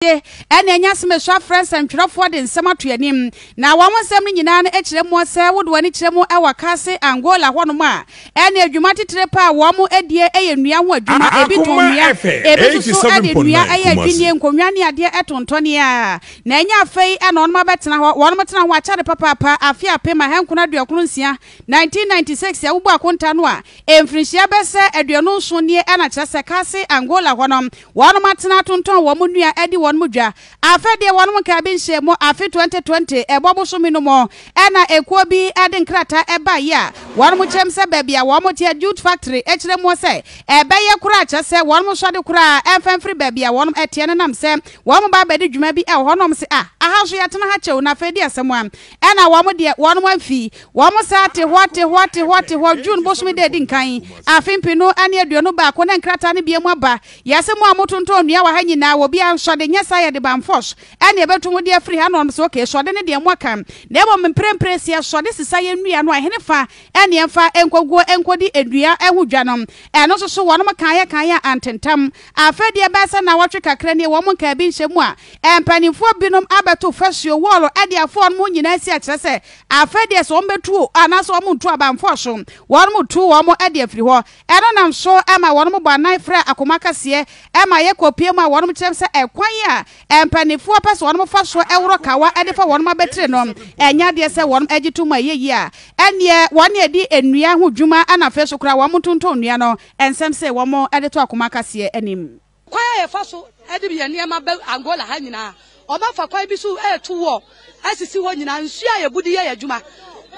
Ye, ɛne ɛnyɛ asɛm a ɛsɔ afrɛ nsɛntwerɛfoɔ de nsɛm ato anim, na wɔn nsɛm no nyinaa no kyerɛ mu sɛ wode w'ani kyerɛ mu wɔ Akase, Angola hɔnom a, ɛne adwuma titire pa a wɔn die yɛ nnua ho adwuma, ebi tɔn nnua, ebi nso so de nnua yɛ adwinnie, nkonnwa ne adeɛ tontɔne a, na ɛnyɛ afei na wɔnom abɛtena hɔ, wɔnom tena ho akyɛre papaapa, afe 1996, 1996 a wobu akonta no a, mfirinhyia bɛsɛ 27 nie na kyerɛ sɛ Kase, Angola hɔ no, Wɔnom atena atontɔn wɔn nnua adi wɔnom dwa. Afei deɛ wɔnom nkaa bi nhyɛɛ mu afe 2020 ɛbɔ bosome no mu ɛna ekuo bi de nkrataa ɛbaeɛ a wɔnom kyerɛm sɛ baabi a wɔnom teɛ jute factory ɛkyerɛ muo sɛ ɛbɛyɛ koraa kyerɛ sɛ wɔnom sɔde koraa ɛmfa mfiri baabi a wɔnom ɛteɛ no nam sɛ wɔnom ba abɛdi dwuma bi ɛwɔ hɔ na wɔnom se ah aha nso yɛatena ha kyɛw na afei deɛ asɛm a ɛna wɔn deɛ wɔnom amfi Wɔn saa te hɔ te hɔ te hɔ te hɔ June bosome da edi nkan afe mpenu ne 21 na nkrataa no bia mu aba. Yɛse mo a mo tontɔn nnua wɔ ha nyinaa obiara nsɔde nyɛ saa yɛde banfɔs ɛne ɛbɛto mo de afiri ha na wɔn se okay sɔde ne deɛ mo aka na mmom mprempre se yɛsɔde sesa yɛn nnua no a ɛhene fa ɛne ɛmfa nkoguo nkɔdi nnua ho dwa no ɛno nso so wɔnom kaeɛ kaeɛ a antentam Afei deɛ ɛbɛyɛ sɛ nnawɔtwe kakra nie wɔn nkaa bi nhyɛ mu a mpanimfoɔ binom abɛto fasuo, wall, de afa wɔn ho nyinaa si akyerɛ sɛ afei deɛ sɛ wɔbɛtu o anaasɛ wɔn ntu abanfoɔ so wɔn tu wɔn de afiri hɔ. Ɛno nam so ma wɔn bɔ anan frɛ akoma kɛseɛ ma yɛkɔ pie mu a wɔn kyerɛ sɛ ɛkwan a mpanimfoɔ pɛ sɛ wɔn fa so worɔ kawa de fa wɔn abatire no ɛnyɛ adeɛ sɛ wɔn gye to mu a ɛyɛ yie a ɛneɛ wɔn ɛdi nnua ho dwuma na afei so koraa wɔn tontɔn nnua no Nsɛm sɛ wɔn de to akoma kaseɛ anim. Kwan a yɛfa so de yɛn nneɛma ba Angola ha nyinaa, wɔafa kwan bi so reto wall asisi hɔ nyinaa. Nsuo a yɛbu de yɛ yɛn adwuma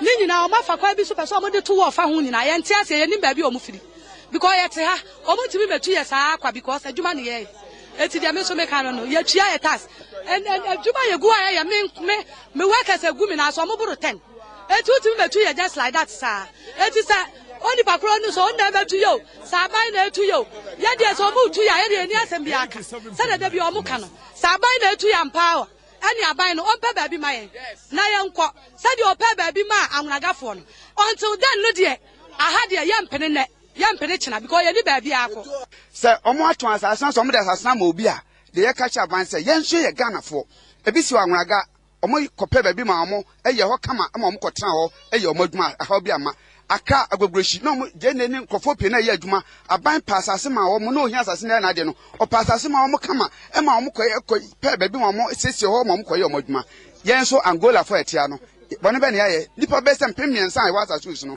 ne nyinaa, wɔafa kwan bi so pɛ sɛ wɔde to wall fa ho nyinaa. Yɛnte aseɛ, yɛnnim baabi a wɔfiri because yɛte ha, wɔntumi mmɛtu yɛn saa kwa because adwuma ne yɛyɛ. Eti deɛ me nso meka no no, yɛtua yɛ tax. Adwuma yɛgu a yɛyɛ, me, me, me workers agu me nan so, wɔboro 10. Eti wotumi bɛtu yɛ just like that saa. Eti sɛ onipa korɔ no sɛ ɔno na ɛbɛtu yɛ o, sɛ aban na ɛtu yɛ o, yɛ deɛ sɛ ɔmo tu yɛ a yɛ deɛ yɛnni asɛm biara ka. Sɛdeɛ da bi ɔmo ka no, sɛ aban na ɛtu yɛ ampa a, ɛne aban no ɔmpɛ baabi ma yɛn na yɛnkɔ. Sɛdeɛ ɔpɛɛ baabi maa Anwonagafoɔ no. Until then no deɛ, aha deɛ yɛmpene nnɛ, yɛmpene kyena because yɛnni baabi akɔ. Sɛ ɔmo atɔn asase no na sɛ ɔmo de asase no ama obi a, deɛ yɛka kyerɛ aban sɛ yɛn nso yɛ Ghanafoɔ. Ebi si wɔ Anwonaga, Wɔkɔpɛ baabi ma wɔyɛ hɔ kama ma wɔkɔtena hɔ yɛ wɔn adwuma a ɛhaw bi amma. Accra, Agbogbloshie, na wɔn gyeene ne nkurɔfoɔ pii na ɛyɛ adwuma. Aban pɛ asase maa wɔn, na ohia asase na ɛyɛ n'adeɛ no, ɔpɛ asase maa wɔn kama ma wɔkɔyɛ kɔ pɛ baabi ma wɔsiesie hɔ ma wɔkɔyɛ wɔn adwuma. Yɛn nso Angolafoɔ a yɛte ha no, bɔne bɛn na yɛayɛ? Nnipa bɛyɛ sɛ 3,000 a yɛwɔ asase yi so no,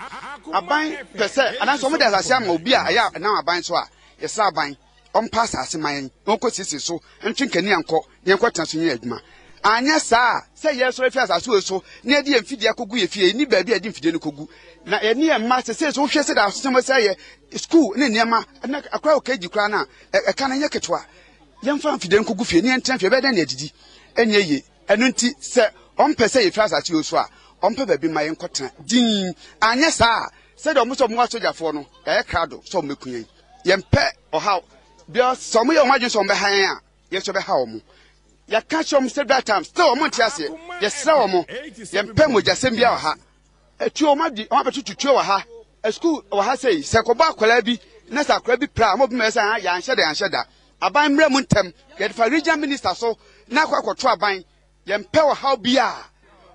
aban pɛ sɛ anaasɛ wɔde asase ama obi a ɛyɛ a ɛnam aban so a, yɛsrɛ aban. ɔmpa asase mma yɛn na ɔnkɔsiesie so ntwe nkanea nkɔ na yɛnkɔtena so nyɛ adwuma. Anyɛ saa a, sɛ yɛresɔre afi asase wei so na yɛde yɛn mfidie akɔgu yɛn fie, yɛnni baabi a yɛde mfidie no kɔgu. Na yɛne yɛn mma, sesei sɛ wohwɛ sɛdeɛ asosɛm sɛ yɛ sukuu ne nneɛma, na akora wɔ KG koraa no a, ɛka no nyɛ ketewa. Yɛmfa mfidie no nkɔgu fie na yɛntena fie, ɛbɛyɛ dɛn na yɛadidi? Ɛnyɛ yie. Ɛno nti, sɛ ɔmpɛ sɛ yɛfiri asase wei so a, ɔmpɛ baabi mma yɛnkɔtena dinn. Anyɛ saa a, sɛdeɛ wɔn sɛ wɔn asogyafoɔ no, yɛayɛ krado sɛ wɔmmɛku yɛn. Yɛmpɛ ɔhaw biara. Sɛ wɔyɛ wɔn adwene sɛ wɔbɛha yɛn a, yɛn nso yɛbɛha wɔn. Yɛaka akyerɛ wɔn several times, still wɔn nte aseɛ. Yɛsrɛ wɔn, yɛmpɛ mogyasɛm biara wɔ ha. Atuo wɔn adi, wɔn abɛtoto tuo wɔ ha. Sukuu wɔ ha sei, sɛ kɔbɔ akwadaa bi na sɛ akwadaa bi pira a, wɔn bɛma yɛ sɛ ah, yɛanhyɛ da, yɛanhyɛ da. Aban mmra mu ntɛm. Yɛde fa regional minister so na akɔ akɔto aban. Yɛmpɛ ɔhaw biara.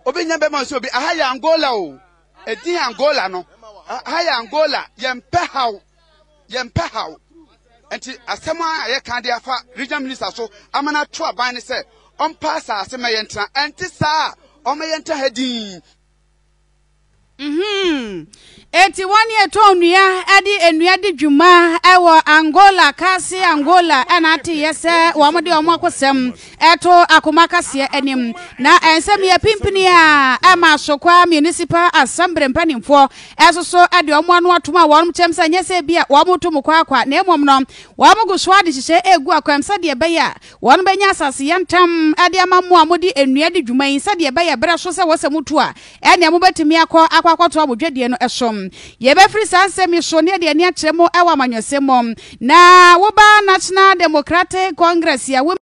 Obi nya bɛma sɛ obi, aha yɛ Angola o. Edin Angola no, aha yɛ Angola, yɛmpɛ haw, yɛmpɛ haw. Nti asɛm a yɛka de afa regional minister so ama no ato aban ne sɛ ɔmpa asase ma yɛntena. Ɛnte saa a, ɔmma yɛntena ha dinn. Mm-hmm. Enti wɔn a ɛtɔn nnua de nnua di dwuma wɔ Angola, Kasi Angola, na ateyɛ sɛ wɔn de wɔn akosɛm ɛto akoma kaseɛ anim. Na nsɛm yɛ pimpini a ɛma Asokwa Municipal Assembly mpanimfoɔ ɛsoso de wɔn ano atom a wɔn kyɛm sɛ nyɛ sɛ bi a wɔn to mu kwaakwa na mmom no wɔn gu so ade hyehyɛ egu akwam sɛdeɛ ɛbɛyɛ a wɔn bɛnya asase yɛntam de ama mo a mode nnua di dwuma yi sɛdeɛ ɛbɛyɛ berɛ so sɛ wɔsɛ motu a Ɛnneɛ mobɛtumi akɔ akɔ akɔtoa mo dwadie no so. Yɛbɛfiri saa nsɛm yi so na yɛde ani akyerɛ mo wɔ amanyɔsɛm mu. Na woba National Democratic Congress a, wo.